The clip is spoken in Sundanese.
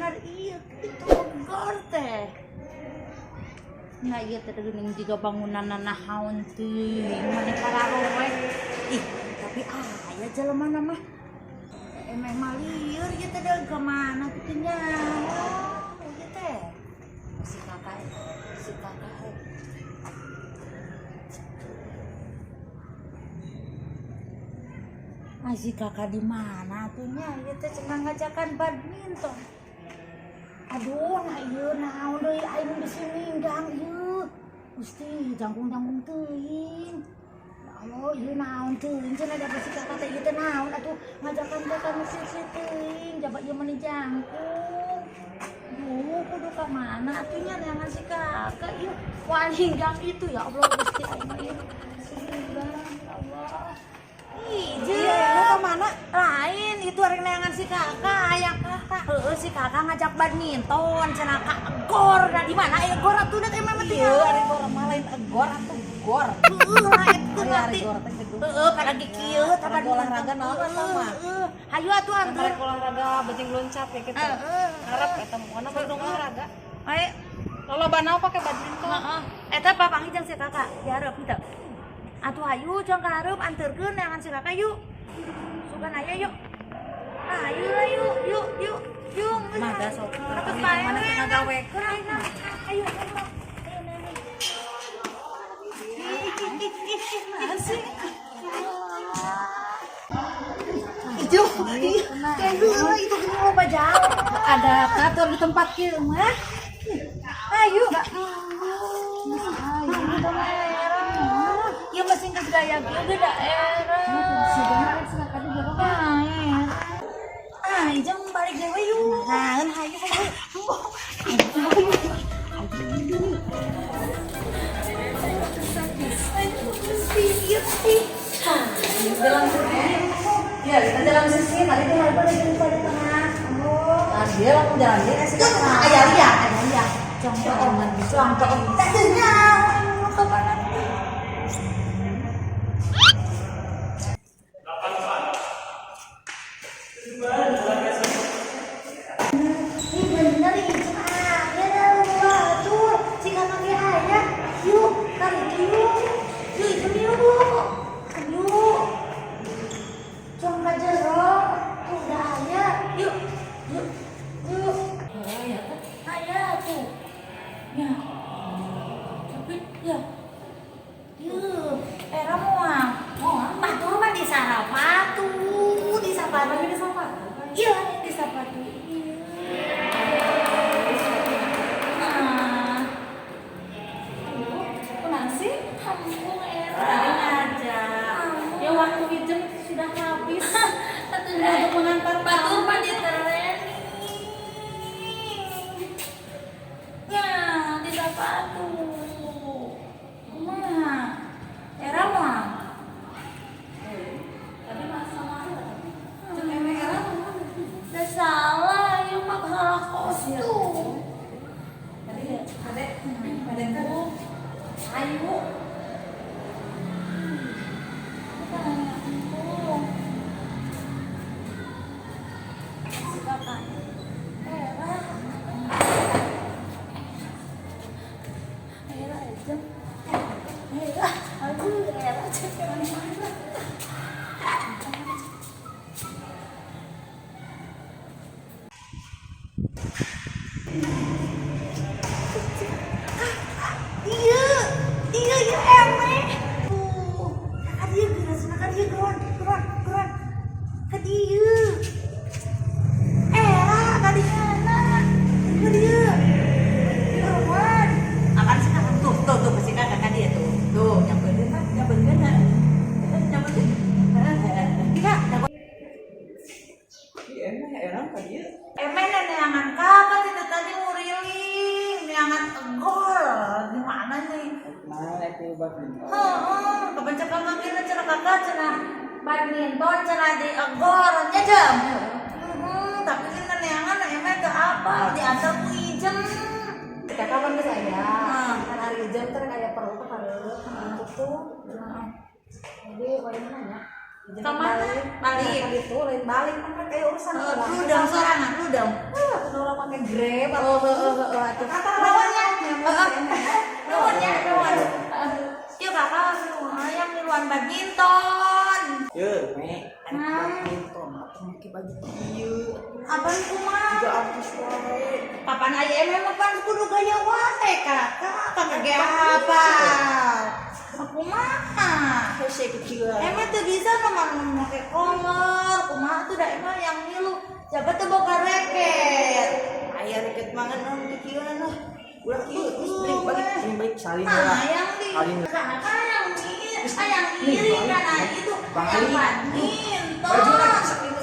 Bener iya itu gor teh. Nah iya teh geuning jiga bangunan naon teuing mani pararoe. Ih, tapi aya jelema mah. Emeh mah lieur ieu teh deui ka mana kitu nya. Oh, ieu teh. Si kakak, si kakak. Ah, si kakak di mana tuh nya? Ieu teh cenah ngajakan badminton. Aduh, nah ieu naon deui aing bisi ninggang ieu. Gusti, jangkung-jangkung teuing. Ya Allah, ieu naon teuing cenah da si kakak teh ieu teh naon atuh ngajakan teh ka nu sisi teuing, jaba ieu meni jangkung. Duh, kudu ka mana atuh nya neangan si kakak ieu. Wah, ninggang itu ya Allah Gusti aing mah ieu. Si ninggang, ya Allah. Iya, lu ke mana? Lain itu arek neangan si kakak, hayang kakak. Heeh, si kakak ngajak badminton, cenah ka gor. Nah, di mana aya gor atuh dat emang mah Iya, ari gor mah lain egor atuh gor. Heeh, lain teu Ari ngerti. gor teh gedung. Heeh, pada lagi kieu tah Olahraga olahraga naon eta mah? Heeh. Hayu atuh antur. Arek olahraga bajing loncat ya gitu. Heeh. Harap eta mah gedung olahraga. Ayo. Loloba naon pake badminton? Heeh. Eta papanggih jeung si kakak, dihareup henteu. Atuh hayu jang ka hareup anterkeun neangan si kakak yuk. Sugan aya yuk. Nah, ayo lah yuk, yuk, yuk. Yuk, geus. Mah da sok. Atuh bae Mana we. teu ngagawekeun Ayo, ayo, ayo. Ayo, Nenek. Ih, sih? Itu, kayak itu loba jauh. Ada katur di tempat kieu mah. Ayo. Ya masih geus gaya kieu ge daerah. Ah, jam balik dewe yuk. Naon hayu hayu. Dalam ya, kita dalam sisi tadi dia harus di tengah. Nah, dia langsung jalan dia kasih Tuh, aya lihat, aya lihat. Contoh oman, Contoh tak dengar. Ke mana? Ih, bener itu aya dah tuh. Si kakak ge aya. Yuk, kali itu yuk. Yuk, itu yuk. Yuk. Cuma ka jero. Tuh udah aya. Yuk. Yuk. Yuk. Aya tuh. Ya. Tapi ya. Yuk, era moal. Moal batur mah di sarapatu, di sapatu. Di sapatu. Iya, di sapatu. Iya. Nah, Kunaon sih? kampung era. Tadi ngajak. Ya waktu ijem sudah habis. Satu Untuk mengantar batur kamu. mah di training. Ya, di sapatu. Mah, era mah. Tadi masa mana tapi? Cek emeh era mah. Udah salah, yuk mah salah kostum. Tadi adek, adek tuh. Ayo. Si kakaknya. Era. Era aja. Era. Aduh, era aja mana. Iya, iya, iya, emeh. Tuh, kakak dia geus, kakak dia geron, geron, geron. Ka dieu. Era, ka dieu. Ka dieu. Geron. Apaan sih kakak? Tuh, tuh, tuh, pasti kakak kan dia tuh. Tuh, nyamperin kan, nyamperin kan. Nyamperin. Tidak, Iya, emang orang ka dieu. Emeh neangan kakak tidak tadi nguriling, neangan egol. Di mana nih? Mana itu badminton? Heeh, kebencet kakak kira cenah kakak cenah badminton cenah di egol nya jam. Heeh, tapi kan neangan emeh teu apal diantar ku ijem. Kakak kan geus aya. Ah. Kan hari ijem teh aya perlu ke hareup untuk tuh. Jadi bagaimana ya? Ke mana? Balik. Nah, gitu lain balik kan kayak urusan Heeh, lu dong sorangan, lu dong. Ah, orang pakai Grab. Oh, heeh heeh atuh. Nuhun ya. Heeh. Nuhun ya, nuhun. Heeh. Yuk, Kakak, hayang miluan badminton. Ye, me, badminton atuh make baju kieu. Apaan kumaha? Juga artis wae. Kapan aya emang pan kudu gaya wae, Kakak. Kakak ge apa? Aku mah. Hese kecil. Emang tuh bisa nomor make kolor, kumaha tuh dah emang yang milu. Siapa tuh boga reket? Aya reket mangan naon kecilan lah. Ulah kieu geus balik balik ini balik salin Nah, lah. yang di Salin. kakak yang di yang iri karena itu Bang yang Ali. badminton. Baju lagi.